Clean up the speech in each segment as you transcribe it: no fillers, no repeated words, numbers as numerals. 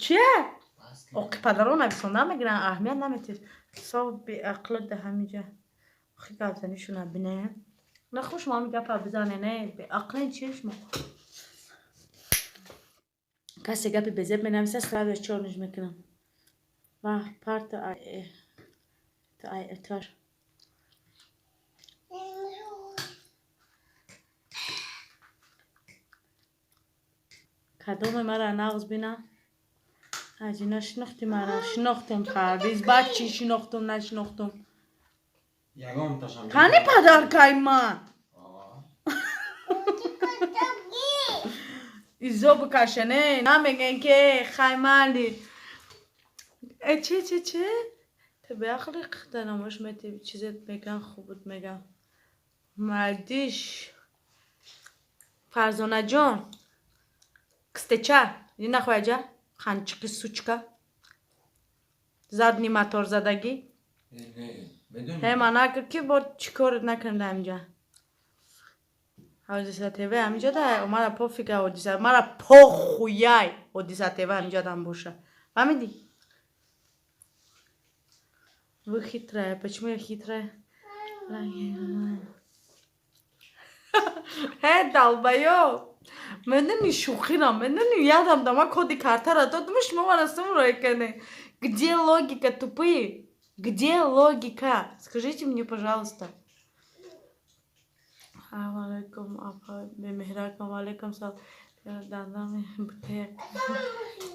Чия? Оқи падаро нависонда мегиранд, аҳамият наметиҳед. Ҳисоб беақло да ҳамиҷа. Охи гапзанишона бине. На хуш мо ҳами гапа бизане, не, беақлен чия шумо? Касе гапи безеб менависа, сразу чёрныш мекунам. Ваҳ, парта ай этаж. Кадоме мара нағз бина? Аҷина шинохти мара, шинохтем Парвиз, баъд чӣ шинохтум, нашинохтум? Ягонташам. Кани падаркаи ман? Изо бикаше, не, намегӯен ки хаймали. Э, чи чи чи? Ту беақли қихта намош мети, чизет меган, хубут меган. Мардиш. Фарзонаҷон. Кстеча, иди нахуй аҷа. Ханчиқи сучка. Задний мотор задагӣ. Ҳе, ман накр ки бо чӣ корет накунем дар ҳаминҷа. Ҳодиса ТВ ҳаминҷа да, мара пофига ҳодиса, мара похуяй Ҳодиса ТВ ҳаминҷа боша. Фаҳмидӣ? Вы хитрая. Почему я хитрая? Ҳе, долбоёб. Медони, шӯхирам, медони, ядам да ман коди картара додум, шумо мара сум рой кардем. Где логика, тупые? Где логика? Скажите мне, пожалуйста. Салом алейкум, апа бемеҳракам, алейкум салом. Дандами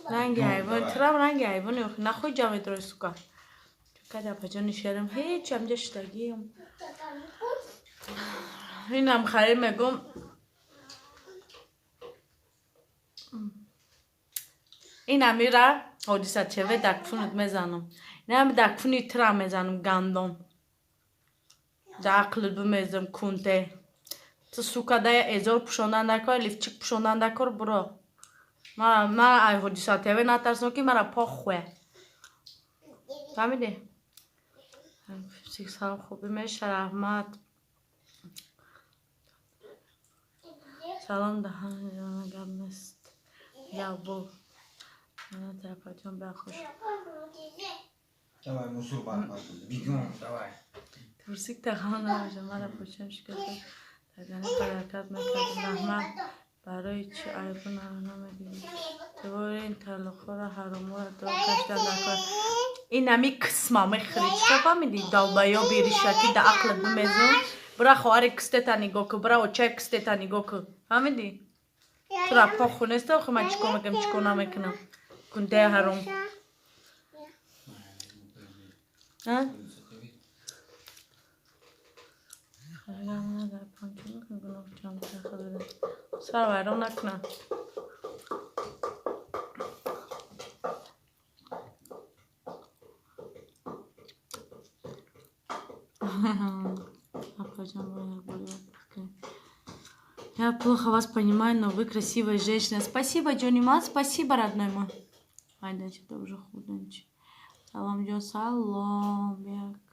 ранги ҳайвон, турам ранги ҳайвони охи нахуй ҷамъ сука. Када апаҷони шерам, ҳеч ҳамҷа шидагиам. Инам харид мегум. Инам ира Ҳодиса ТВ дакфунут мезанам. Инам дакфуни тура мезанам гандон. Да ақлит бимезам кунте. Ту сука да эзор пӯшондан дар кор, лифчик пӯшондан дар кор буро. Мара ай Ҳодиса ТВ натарсам ки мара похуя. Фаҳмидӣ? Салом, хубӣ меша, раҳмат. Салом, даҳан гап нест. Ябо. Апаҷон бахуш. Давай, мусор барпа. Бегом, давай. Турсик тағон набоша, мара почам шикаста. Дагани ҳаракат мекардам. Раҳмат. Барои чӣ айбу намедидӣ? Тувори ин талоқҳоро ҳаромора дор кашидан дар кор. Инами қисма мехӯрӣ. Чӣ кор фаҳмидӣ? Долбоёби ришакӣ да ақлат бимезум. Бура хоҳари кистета нигоҳ кун, бура очаи кистета нигоҳ кун. Фаҳмидӣ? Тура похуй нест охи ман чӣ кор мекунам, чӣ кор намекунам. Кунтаи ҳаром. А? Дар панчо гуноҳ ҷамъ сар вайрон накунам. Апаҷон, бояд бори Я плохо вас понимаю, но вы красивая женщина. Спасибо, Джонни Ман, спасибо, родной мой. Ай, да, что-то уже худончик. Салом, ҷон, салом. Як.